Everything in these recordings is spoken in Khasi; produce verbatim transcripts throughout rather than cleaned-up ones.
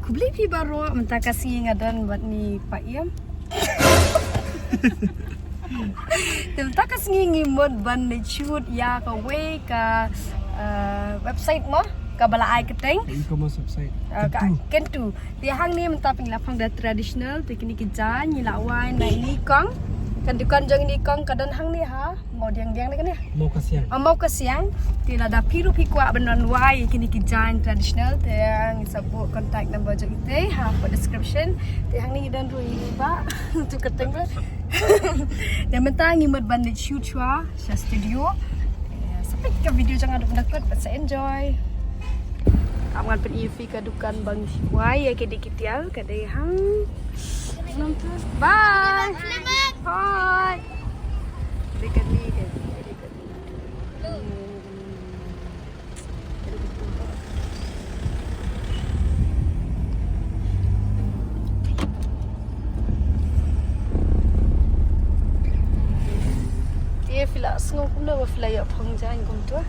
Khublei phi baroh, mynta ka sngi nga don bad ni Pa Ïem. Te mynta ka sngi ngi mut ban leit shoot ïa kawei ka, eh, website mo, kaba la ai kyrteng. Ka e-commerce website. Eh, ka Kentu. Kentu. Te hangne mynta phi la phong da traditional, te kine ki jaiñ ngi la wai na ine i kong. Ka dukan jong ine i kong ka don hangne ha Mawdiangdiang ne kane? Mawkasiang. Ah, Mawkasiang. Te lada phi ruh phi kwah ban wan wai kine ki jaiñ traditional, te ngi sa buh contact number jong ite hapoh description. Te hangne ngi don ruh ine i bah. Tu kyrteng ba. Te mynta ngi mut ban leit shoot shuwa sha studio. Te sa peit ka video jong nga haduh ban da kut, bad sa enjoy. Kam ngan pyni ïa phi ka dukan ba ngi wai ïa kine ki tiar, ka dei hang. Bye. Bye. Dei kane, dei kane, dei kane. Te phi la sngew kumno ba phi la ïoh phong jaiñ kumto?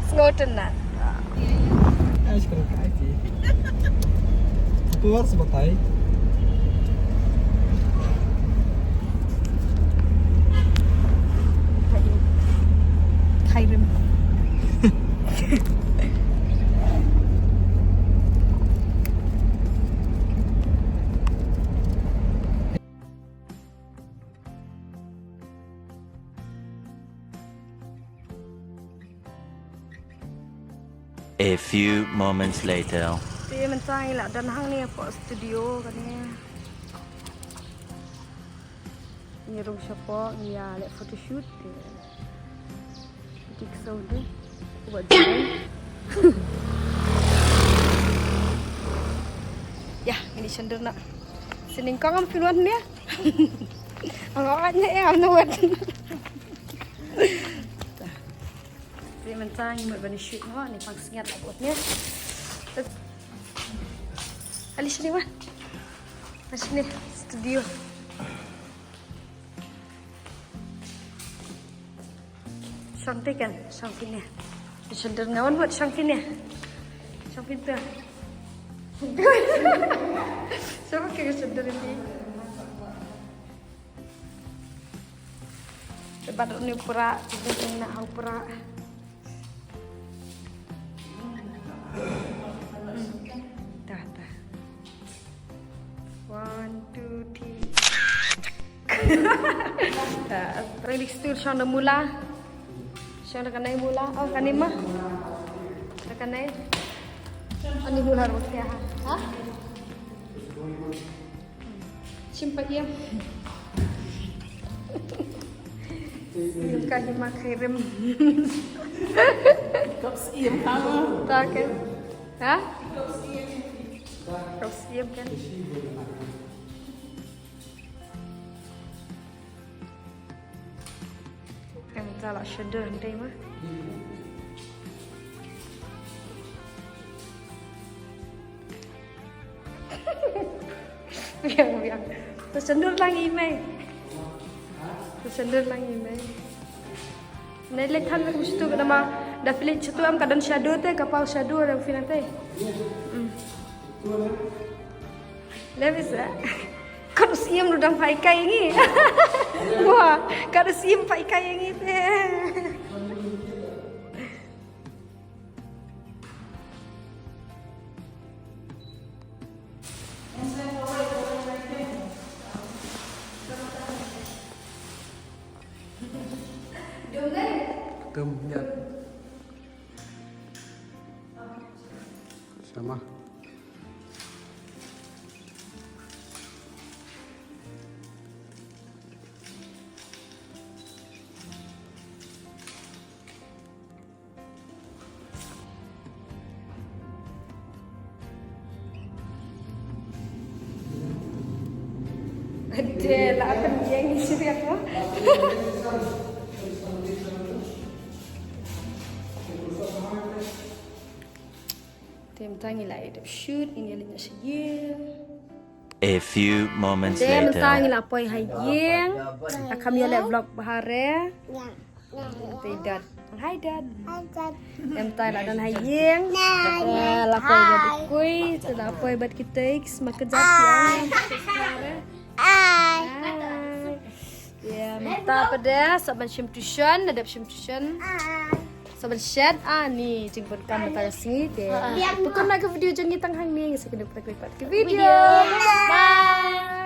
Sngew tynnat. Ai, shi kyrkhu ai ti. Tuar sebatai. Khyrim. A few moments later. Te mynta ngi la don hangne hapoh studio kane. Ngi rung shapoh ngi ïa leh photoshoot. Te ki ksew te. Ku ba jai. Ïa, ngi shon dur noh. Sngewbha ngam pynwan ne. Ngam wan ne, ngam wan. Te mynta ngi mut ban shoot noh, ngi pang sngiat la bot ne. Ali shini wan. Ali shini studio. Shong te kan, shong sini. Shong dur ngawan buat shong sini. Shong pintu. Shong ke shong dur ini. Te bad ruh ni u prah, te dei na ha u prah. Hmm. Dah, dah. One, two, three. Dah. Release tu shong da mula. Shong da kane mula. Oh, kane ma. Da kane. Ani mula ruh ya. Ha? Shim pa ïa. Ïa ka hima khyrim. Kop siem ha. Ta ke. Ha? Kop siem kan. Em ta la shadow hynrei ma. Biang, biang. To shadow lang i mai. To shadow lang i mai. Nai le than kum shitu ka dama da phi le shitu am ka don shadow te ka pau shadow da phi nate. Hmm. Levis eh. Ka rusim ruh dang paikai ngi. Wah, ka rusim paikai ngi te. Tum, ya. Sama. Ade la akan yang isi dia ko. Te mynta ngi la ïa dep shoot, ngi ïa leit noh sha ïing. A few moments later. Te mynta ngi la poi ha ïing. Nga kham ïa leh vlog bha re. Te dot. Hi dad. Em tai la don ha ïing. La poi bad u kui, la poi bad ki teks ma ka jat ki. Ai. Ïa mynta pat de sa ban shim tuition, la dep shim tuition. Sa ban shet ani jingpun kam mynta ka sngi te. Pukun na ka video jong ngi tang hangne, sa kynduh pat ka video. Bye.